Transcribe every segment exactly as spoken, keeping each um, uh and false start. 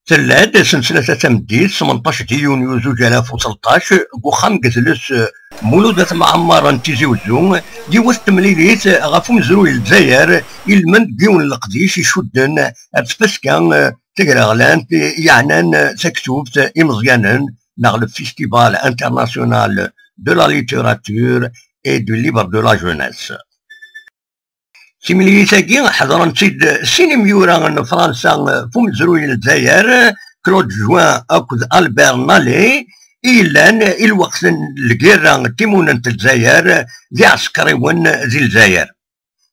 Tella-d ass n ttlata tameddit, tmenṭac di yunyu zuǧ alaf u tleṭṭac, deg uxxam n yedles Mulud At Mɛemmer n Tizi Wezzu, yiwet temlilit ɣef umezruy n Lezzayer, ilmend deg yiwen n leqdic icudden ar tfaska tagraɣlant yeɛnan taktubt imeẓyanen, neɣ le Festival International de la Littérature et du Livre de la Jeunesse. Timlilit-agi ḥeḍren-tt-id sin imyura n Fransa f umezruy n Lezzayer, Claude Join akked Albert Nallet, i yellan i lweqt n lgirra n timunent n Lezzayer d iɛsekriwen di Lezzayer.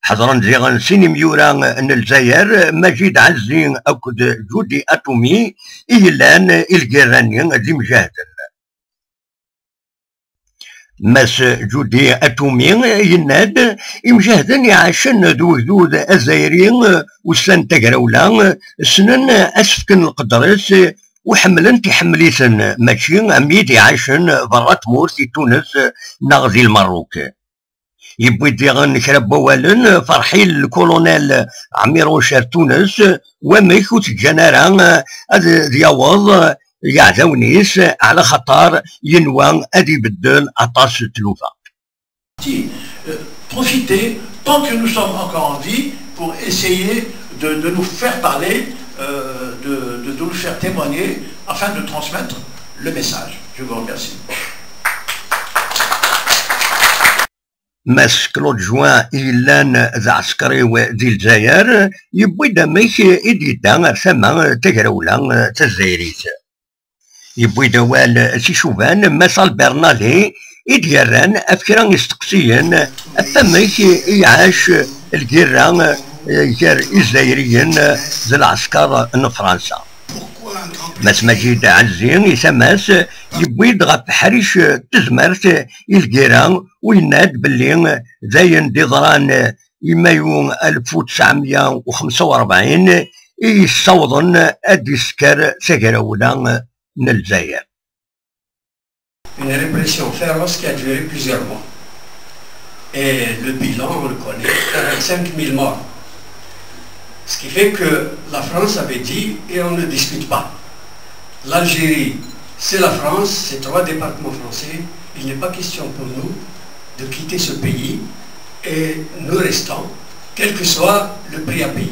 Ḥeḍren diɣen sin imyura n Lezzayer, Majid Ɛezzi akked Judi Atoumi, i yellan i lgirra-nni d imjahden. Mass Judi Atoumi yenna-d, imjahden iɛacen d wegdud azzayri ussan n tagrawla ssnen asefk n lqedr-is u ḥemmlen-t, iḥemmel-iten, mačči am wid iɛacen berra tmurt i Tunes neɣ di Lmerruk. Yewwi-d diɣen kra n wawalen Ferḥil lkulunel Ɛmiruc ar Tunes, wamek ur t-ǧǧan ara ad d-yaweḍ yeɛdawen-is, ɛla xaṭer yenwa ad ibeddel aṭas n tlufa. Qui, euh, profiter tant que nous sommes encore en vie pour essayer de, de nous faire parler, euh, de, de, de nous faire témoigner afin de transmettre le message. Je vous remercie. Mass Claude Join i yellan d aɛsekriw di Lezzayer, yewwi-d amek i d-yedda ar tama tagrawla tazzayrit. Yewwi-d awal s icuban Mass Albert Nallet i d-yerran ɣef kra isteqsiyen ɣef wamek i iɛac lgirra gar Izzayriyen d lɛesker n Fransa. Mass Majid Ɛezzi i tama-s yewwi-d ɣef ḥric n tezmert i lgirra u yenna-d belli d ayen d-iḍran i mayu alef u tesɛemya u xemsa u rebɛin i yessawḍen ad d-isker tagrawla n Lezzayer. Une répression féroce qui a duré plusieurs mois. Et le bilan, on le connaît, quarante-cinq mille morts. Ce qui fait que la France avait dit, et on ne discute pas, l'Algérie, c'est la France, c'est trois départements français, il n'est pas question pour nous de quitter ce pays, et nous restons, quel que soit le prix à payer.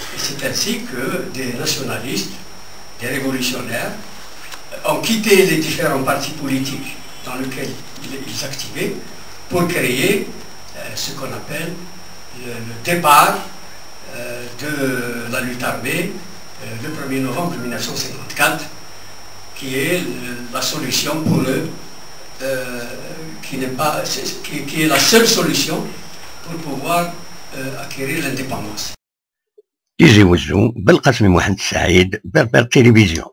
Et c'est ainsi que des nationalistes, des révolutionnaires, ont quitté les différents partis politiques dans lesquels ils activaient pour créer, euh, ce qu'on appelle le, le départ, euh, de la lutte armée, euh, le premier novembre mille neuf cent cinquante-quatre, qui est le, la solution pour eux, euh, qui n'est pas, c'est, qui, qui est la seule solution pour pouvoir, euh, acquérir l'indépendance. Tizi Wezzu, Belqasem Muḥend Saɛid, Berbère Télévision.